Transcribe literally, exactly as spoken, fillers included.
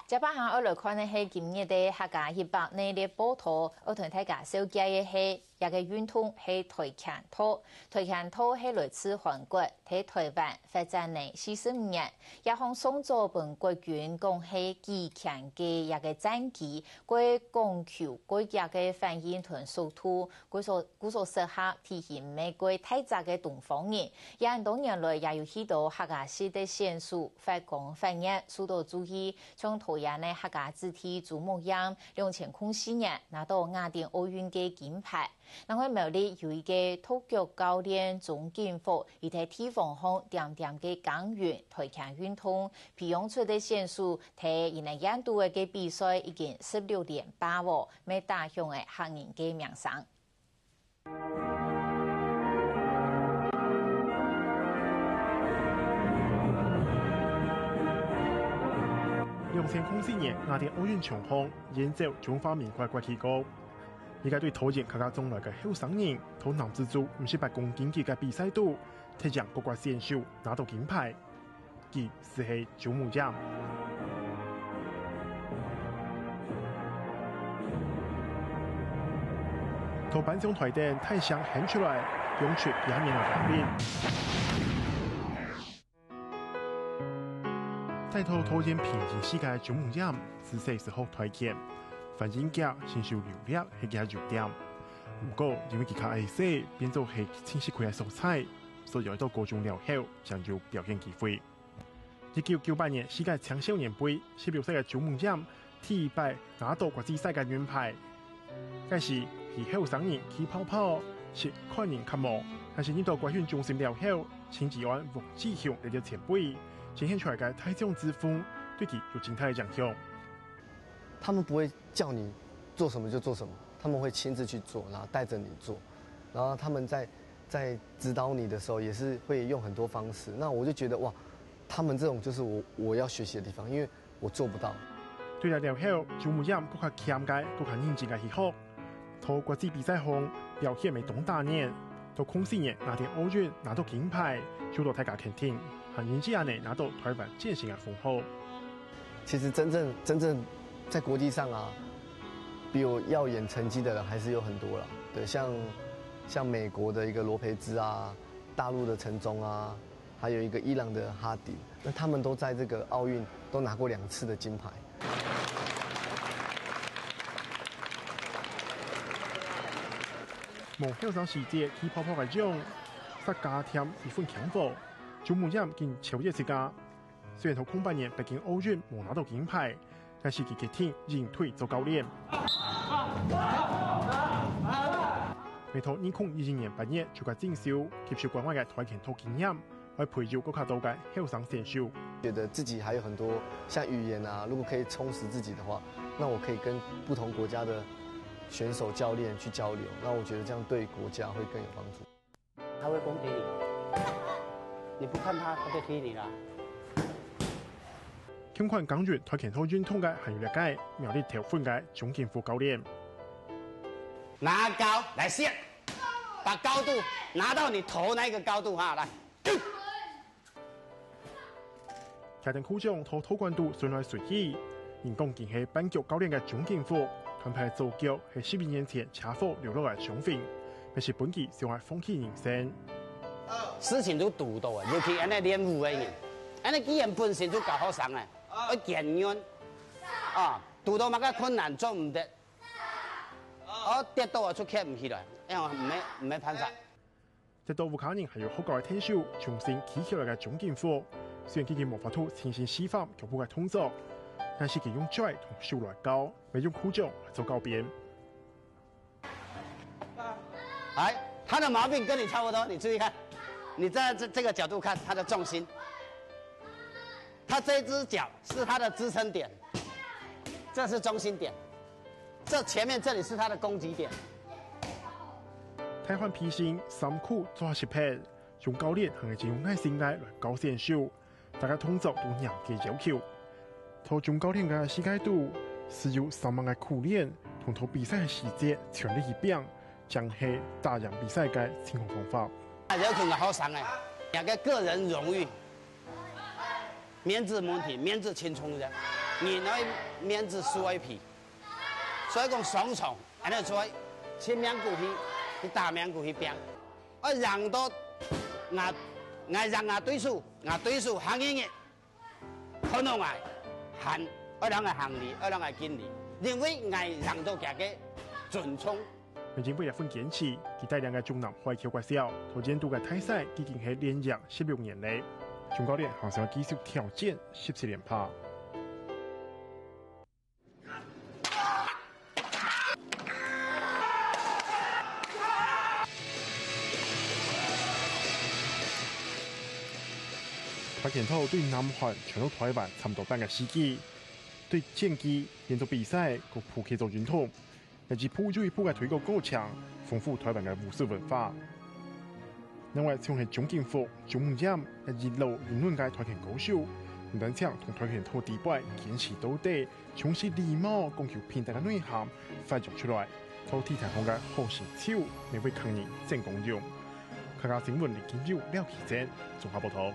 接下來愛來看个係今日个客家一百系列報導，愛同大家紹介个係，這个運動係跆拳道。跆拳道係來自韓國，在台灣發展了四十五年，這項上早分國軍講係舉拳个這个戰技，過講求過激个反應同速度， 故所，故所適合體型乜過大隻个東方人。這恁多年來，也有許多客家籍个選手發光發熱，受到注意，像桃園个客家子弟朱木炎，兩千空四年拿到雅典奧運个金牌。另外苗栗有一个獨腳教練鍾景福，佢在地方項恬恬个耕耘跆拳運動，培養出个選手，在一年一度个比賽已經十六連霸哦，乜打響了客人个名聲。 兩千空四年雅典奧運場項，演奏中華民國國旗歌。一个對桃園客家庄來个後生人，在男子組五十八公斤級个比賽肚，踢贏各國選手，拿到金牌。 佢就係朱木炎。在頒獎台頂大聲喊出來，講出這年个發明。在桃園評議世界朱木炎，自細就學跆拳，反應遽，身手流掠係佢个優點。毋過，因為佢較矮細，變做係盡食虧个所在，所以愛到高中了後，正有表現機會。 一九九八年世界青少年杯，十六歲个朱木炎第一擺拿到國際賽个銀牌。該時，佢後生人氣泡泡，實看人較無，但是入到國訓中心了後，陳吉安、黃志雄這兜前輩，展現出來个大將之風，對佢有真大个影響。 他们不会叫你做什么就做什么，他们会亲自去做，然后带着你做，然后他们在在指导你的时候，也是会用很多方式。那我就觉得哇，他们这种就是我我要学习的地方，因为我做不到。對了了後，朱木炎更加強个、更加認真个去學。在國際比賽項表現乜當打眼，到空四年雅典奧運拿到金牌，受到大家肯定，還因此恁仔拿到台灣精神个封號。 其实真正真正在国际上啊，比我耀眼成绩的人还是有很多了。对，像像美国的一个罗培兹啊，大陆的陈忠啊，还有一个伊朗的哈迪，那他们都在这个奥运都拿过两次的金牌。無後生時節氣泡泡个樣，煞加添一份輕浮，朱木炎緊超越自家。 雖然在空八年北京奧運無拿到金牌，但是佢決定引退做教練。每到二空二一年八月就个進修，吸收國外个跆拳道經驗，來培育更加多个後生選手。覺得自己還有很多像語言啊，如果可以充實自己的話，那我可以跟不同國家的選手、教練去交流，那我覺得這樣對國家會更有幫助。 他會攻擊你，你不看他，他就踢你了。共款耕耘跆拳道運動个還有這个苗栗頭份个鍾景福教練。拿高來射，把高度拿到你頭那個高度哈，來。徛等褲掌在道館肚巡來巡去，人講佢係半腳教練个鍾景福，團派左腳係十一年前車禍留落來傷病，乜係分佢想愛放棄人生。事情都堵到啊，尤其恁樣練武个人，恁樣既然本身就教學生啊，愛堅韌啊，堵到麼个困難做毋得，哦，跌倒啊就企毋起來，哎呀，毋係毋係辦法。 得到屋下人還有學校个𢯭手，重新企起來个鍾景福。雖然佢已經無法度親身示範腳步个動作，但是佢用嘴同手來教，乜用褲掌來做教鞭。哎，他的毛病跟你差不多，你注意看，你在這這個角度看，他的重心，他這隻腳是他的支撐點，這是中心點。 這前面這裡是他的攻擊點。大漢脾性，衫褲著十撇，鍾教練還係真有愛心个來教選手，大家動作都嚴格要求。在鍾教練个世界肚，需要三萬个苦練，同在比賽个時節全力去拚，正係打贏比賽个成功方法。有種个好上哎，兩個個人榮譽，面子問題，面子輕重的。人愛面子，樹愛皮，所以講雙重，恁樣做，親命骨去，去打命骨去拚，愛贏到𠊎，𠊎贏𠊎對手，𠊎對手行贏个，看到𠊎，還愛讓𠊎行禮，愛讓𠊎敬禮，因為𠊎贏到佢个尊重。 因為這份堅持，佢帶領个中南海僑國小，到年度个大賽已經係連贏十六年了。總教練還想繼續挑戰十七連霸。跆拳道對南韓傳到台灣差毋多半個世紀，對拳擊、連續比賽，過普及到運動， 乃至一步又一步个推廣過程，豐富台灣个武術文化。另外，像係鍾景福、鍾武炎，乃至老有名个跆拳高手，毋單淨同跆拳道底背堅持到底，重視禮貌、講究品德个內涵發揚出來，到體壇項个好成就，也為客人爭光榮。客家新聞李金友、廖啟珍綜合報導。